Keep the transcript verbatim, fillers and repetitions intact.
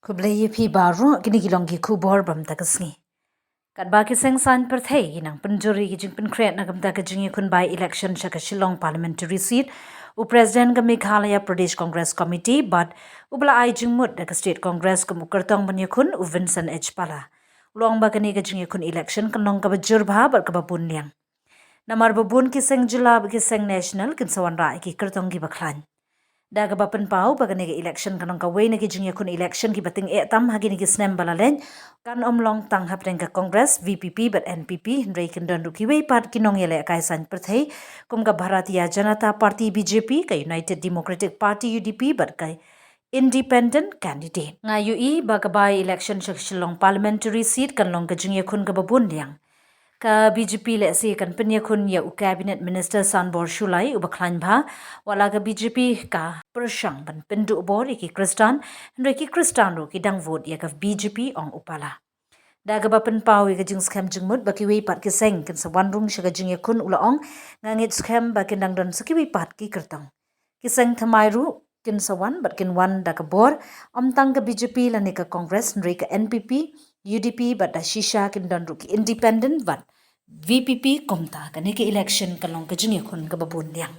Khublei ïa phi baroh, kine ki long ki khubor ba mynta ka sngi. Katba ki seng saiñ pyrthei ki nang pynjur ïa ki jingpynkhreh na ka bynta ka jingïakhun by-election sha ka Shillong Parliamentary Seat, u President ka Meghalaya Pradesh Congress Committee bad uba la ai jingmut da ka State Congress kum u kyrtong ban ïakhun, u Vincent H Pala, u la ong ba kane ka jingïakhun election kan long kaba jur bha bad kaba bun liang. Namar ba bun ki seng jylla bad ki seng national kin sa wanrah ïa ki kyrtong kiba khlaiñ. Da kaba pynpaw ba kane ka election kan long kawei na ki jingïakhun election kiba tyngeh tam ha kine ki snem ba la leit, kan ym long tang hapdeng ka Congress, V P P bad N P P, hynrei kin don ruh kiwei pat ki nongïalehkai saiñ pyrthei kum ka Bharatiya Janata Party, B J P, ka United Democratic Party, U D P, bad ka independent candidate. Nga ïohi ba ka by-election sha ka Shillong Parliamentary Seat kan long ka jingïakhun kaba bun liang. Ka B J P lehse kan pynïakhun ïa u Cabinet Minister Sanbor Shullai uba khlaiñ bha, wat la ka B J P ka pyrshang ban pynduh bor ïa ki Khristan, hynrei ki Khristan ruh ki dang vote ïa ka B J P, ong u Pala. Da kaba pynpaw ïa ka jingskhem jingmut ba kiwei pat ki seng kin sa wan rung sha ka jingïakhun, u la ong, nga ngeit skhem ba kin dang don sa kiwei pat ki kyrtong. Ki seng thymmai ruh kin sa wan bad kin wan da ka bor, ym tang ka B J P lane ka Congress, hynrei ka N P P, U D P bad da shisha kin don ruh ki independent bad V P P, kumta kane ka election kan long ka jingïakhun kaba bun liang.